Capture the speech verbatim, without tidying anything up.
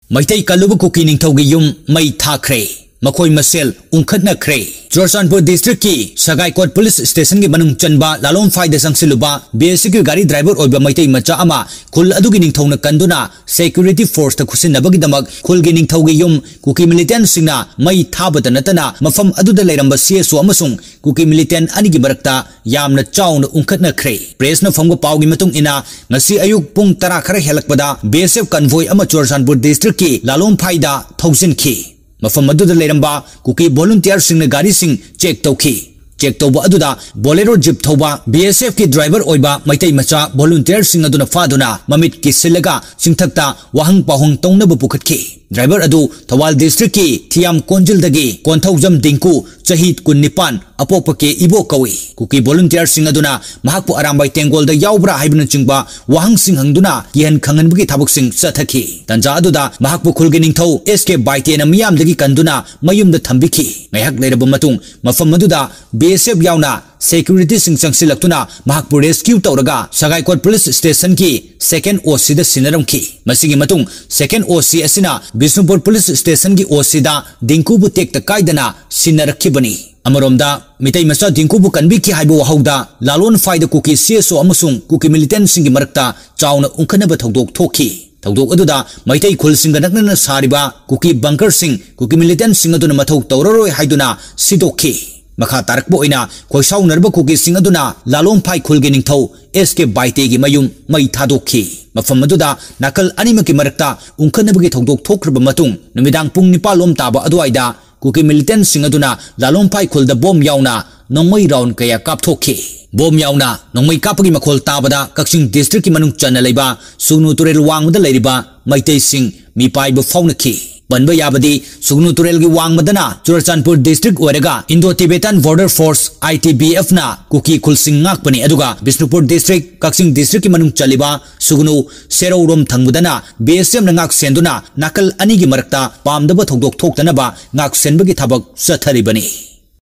ꯃꯩꯇꯩ ꯀꯜꯂꯨꯕ ꯀꯨꯀꯤ ꯅꯤꯡꯊꯧꯒꯤ ꯌꯨꯝ ꯃꯩ ꯊꯥꯈ꯭ꯔꯦ꯫ ꯃꯈꯣꯏ ꯃꯁꯦꯜ ꯎꯪꯈꯠꯅꯈ꯭ꯔꯦ꯫ ꯆꯨꯔꯆꯥꯟꯄꯨꯔ district ꯀꯤ ꯁꯒꯥꯏꯀꯣꯠ police station ꯒꯤ ꯃꯅꯨꯡ ꯆꯟꯕ ꯂꯥꯂꯣꯡꯐꯥꯏꯗ ꯆꯪꯁꯤꯜꯂꯨꯕ B S F ꯀꯤ ꯒꯥꯔꯤ driver ꯑꯣꯏꯕ ꯃꯩꯇꯩ ꯃꯆꯥ ꯑꯃ ꯈꯨꯜ ꯑꯗꯨꯒꯤ ꯅꯤꯡꯊꯧꯅ ꯀꯟꯗꯨꯅ security force ꯇ ꯈꯨꯠꯁꯤꯟꯅꯕꯒꯤꯗꯃꯛ ꯈꯨꯜꯒꯤ ꯅꯤꯡꯊꯧꯒꯤ ꯌꯨꯝ ꯀꯨꯀꯤ militant ꯁꯤꯡꯅ ꯃꯩ ꯊꯥꯕꯇ ꯅꯠꯇꯅ ꯃꯐꯝ ꯑꯗꯨꯗ ꯂꯩꯔꯝꯕ C S O ꯑꯃꯁꯨꯡ ꯀꯨꯀꯤ militant ꯑꯅꯤꯒꯤ ꯃꯔꯛꯇ ꯌꯥꯝꯅ ꯆꯥꯎꯅ ꯎꯪꯈꯠꯅꯈ꯭ꯔꯦ꯫ Press ꯅ ꯐꯪꯕ ꯄꯥꯎꯒꯤ ꯃꯇꯨꯡ ꯏꯟꯅ, ꯉꯁꯤ ꯑꯌꯨꯛ ꯄꯨꯡ ꯇꯔꯥ ꯈꯔ ꯍꯦꯜꯂꯛꯄꯗ B S F convoy ꯑꯃ ꯆꯨꯔꯆꯥꯟꯄꯨꯔ district ꯀꯤ ꯂꯥꯂꯣꯡꯐꯥꯏꯗ ꯊꯧꯖꯤꯟꯈꯤ꯫ ꯃꯐꯝ ꯑꯗꯨꯗ ꯂꯩꯔꯝꯕ ꯀꯨꯀꯤ volunteer ꯁꯤꯡꯅ ꯒꯥꯔꯤꯁꯤꯡ check ꯇꯧꯈꯤ꯫ Check ꯇꯧꯕ ꯑꯗꯨꯗ Bolero jeep ꯊꯧꯕ B S F ꯀꯤ driver ꯑꯣꯏꯕ ꯃꯩꯇꯩ ꯃꯆꯥ volunteer ꯁꯤꯡ ꯑꯗꯨꯅ ꯐꯥꯗꯨꯅ ꯃꯃꯤꯠ ꯀꯤꯁꯤꯜꯂꯒ ꯆꯤꯡꯊꯛꯇ ꯋꯥꯍꯪ ꯄꯥꯎꯍꯪ ꯇꯧꯅꯕ ꯄꯨꯈꯠꯈꯤ꯫ Driver ꯑꯗꯨ ꯊꯧꯕꯥꯜ district ꯀꯤ ꯊꯤꯌꯥꯝ ꯀꯣꯟꯖꯤꯜꯗꯒꯤ ꯀꯣꯟꯊꯧꯖꯝ ꯗꯤꯡꯀꯨ, ꯆꯍꯤ ꯀꯨꯟꯅꯤꯄꯥꯟ, ꯑꯄꯣꯛꯄ ꯀꯦ ꯏꯕꯣ ꯀꯧꯏ꯫ ꯀꯨꯀꯤ volunteer ꯁꯤꯡ ꯑꯗꯨꯅ ꯃꯍꯥꯛꯄꯨ ꯑꯔꯥꯝꯕꯥꯏ ꯇꯦꯡꯒꯣꯜꯗ ꯌꯥꯎꯕ꯭ꯔꯥ ꯍꯥꯏꯕꯅꯆꯤꯡꯕ ꯋꯥꯍꯪꯁꯤꯡ ꯍꯪꯗꯨꯅ ꯀꯤꯍꯟ ꯈꯪꯍꯟꯕꯒꯤ ꯊꯕꯛꯁꯤꯡ ꯆꯠꯊꯈꯤ꯫ ꯇꯟꯖꯥ ꯑꯗꯨꯗ ꯃꯍꯥꯛꯄꯨ ꯈꯨꯜꯒꯤ ꯅꯤꯡꯊꯧ S K ꯕꯥꯏꯇꯦꯅ ꯃꯤꯌꯥꯝꯗꯒꯤ ꯀꯟꯗꯨꯅ ꯃꯌꯨꯝꯗ ꯊꯝꯕꯤꯈꯤ꯫ ꯉꯥꯏꯍꯥꯛ ꯂꯩꯔꯕ ꯃꯇꯨꯡ ꯃꯐꯝ ꯑꯗꯨꯗ B S F ꯌꯥꯎꯅ security ꯁꯤꯡ ꯆꯪꯁꯤꯜꯂꯛꯇꯨꯅ ꯃꯍꯥꯛꯄꯨ rescue ꯇꯧꯔꯒ ꯁꯒꯥꯏꯀꯣꯠ police station ꯒꯤ second O C ꯗ ꯁꯤꯟꯅꯔꯝꯈꯤ꯫ ꯃꯁꯤꯒꯤ ꯃꯇꯨꯡ second O C ꯑꯁꯤꯅ ꯕꯤꯁꯅꯨꯄꯨꯔ police station ꯒꯤ O C ꯗ ꯗꯤꯡꯀꯨꯕꯨ ꯇꯦꯛꯇ ꯀꯥꯏꯗꯅ ꯁꯤꯟꯅꯔꯛꯈꯤꯕꯅꯤ꯫ ꯑꯃꯔꯣꯝꯗ, ꯃꯤꯇꯩ ꯃꯆꯥ ꯗꯤꯡꯀꯨꯕꯨ ꯀꯟꯕꯤꯈꯤ ꯍꯥꯏꯕ ꯋꯥꯍꯧꯗ ꯂꯥꯂꯣꯟꯐꯥꯏꯗ ꯀꯨꯀꯤ C S O ꯑꯃꯁꯨꯡ ꯀꯨꯀꯤ militant ꯁꯤꯡꯒꯤ ꯃꯔꯛꯇ ꯆꯥꯎꯅ ꯎꯪꯈꯠꯅꯕ ꯊꯧꯗꯣꯛ ꯊꯣꯛꯈꯤ꯫ ꯊꯧꯗꯣꯛ ꯑꯗꯨꯗ ꯃꯩꯇꯩ ꯈꯨꯜꯁꯤꯡꯒ ꯅꯛꯅꯅ ꯁꯥꯔꯤꯕ ꯀꯨꯀꯤ bunker ꯁꯤꯡ ꯀꯨꯀꯤ militant ꯁꯤꯡ ꯑꯗꯨꯅ ꯃꯊꯧ ꯇꯧꯔꯔꯣꯏ ꯍꯥꯏꯗꯨꯅ ꯁꯤꯗꯣꯛꯈꯤ꯫ ꯃꯈꯥ ꯇꯥꯔꯛꯄ ꯑꯣꯏꯅ ꯈꯣꯏꯁꯥꯎꯅꯔꯕ ꯀꯨꯀꯤꯁꯤꯡ ꯑꯗꯨꯅ ꯂꯥꯂꯣꯡꯐꯥꯏ ꯈꯨꯜꯒꯤ ꯅꯤꯡꯊꯧ S K ꯕꯥꯏꯇꯦꯒꯤ ꯃꯌꯨꯝ ꯃꯩ ꯊꯥꯗꯣꯛꯈꯤ꯫ ꯃꯐꯝ ꯑꯗꯨꯗ ꯅꯥꯀꯜ ꯑꯅꯤꯃꯛꯀꯤ ꯃꯔꯛꯇ ꯎꯪꯈꯠꯅꯕꯒꯤ ꯊꯧꯗꯣꯛ ꯊꯣꯛꯈ꯭ꯔꯕ ꯃꯇꯨꯡ ꯅꯨꯃꯤꯗꯥꯡ ꯄꯨꯡ ꯅꯤꯄꯥꯟ ꯂꯣꯝ ꯇꯥꯕ ꯑꯗꯨꯋꯥꯏꯗ ꯀꯨꯀꯤ militant ꯁꯤꯡ ꯑꯗꯨꯅ ꯂꯥꯂꯣꯡꯐꯥꯏ ꯈꯨꯜꯗ bomb ꯌꯥꯎꯅ ꯅꯣꯡꯃꯩ round ꯀꯌꯥ ꯀꯥꯞꯊꯣꯛꯈꯤ꯫ Bomb ꯌꯥꯎꯅ ꯅꯣꯡꯃꯩ ꯀꯥꯞꯄꯒꯤ ꯃꯈꯣꯜ ꯇꯥꯕꯗ ꯀꯛꯆꯤꯡ district ꯀꯤ ꯃꯅꯨꯡ ꯆꯟꯅ ꯂꯩꯕ ꯁꯨꯒꯅꯨ ꯇꯨꯔꯦꯜ ꯋꯥꯡꯃꯗ ꯂꯩꯔꯤꯕ ꯃꯩꯇꯩꯁꯤꯡ ꯃꯤꯄꯥꯏꯕ ꯐꯥꯎꯅꯈꯤ꯫ ꯄꯟꯕ ꯌꯥꯕꯗꯤ, ꯁꯨꯒꯅꯨ ꯇꯨꯔꯦꯜꯒꯤ ꯋꯥꯡꯃꯗꯅ ꯆꯨꯔꯆꯥꯟꯄꯨꯔ district ꯑꯣꯏꯔꯒ Indo Tibetan Border Force, I T B F ꯅ ꯀꯨꯀꯤ ꯈꯨꯜꯁꯤꯡ ꯉꯥꯛꯄꯅꯤ, ꯑꯗꯨꯒ ꯕꯤꯁꯅꯨꯄꯨꯔ district, ꯀꯛꯆꯤꯡ district ꯀꯤ ꯃꯅꯨꯡ ꯆꯜꯂꯤꯕ ꯁꯨꯒꯅꯨ ꯁꯦꯔꯧꯔꯣꯝ ꯊꯪꯕꯗꯅ B S F ꯅ ꯉꯥꯛ ꯁꯦꯟꯗꯨꯅ ꯅꯥꯀꯜ ꯑꯅꯤꯒꯤ ꯃꯔꯛꯇ ꯄꯥꯝꯗꯕ ꯊꯧꯗꯣꯛ ꯊꯣꯛꯇꯅꯕ ꯉꯥꯛ ꯁꯦꯟꯕꯒꯤ ꯊꯕꯛ ꯆꯠꯊꯔꯤꯕꯅꯤ꯫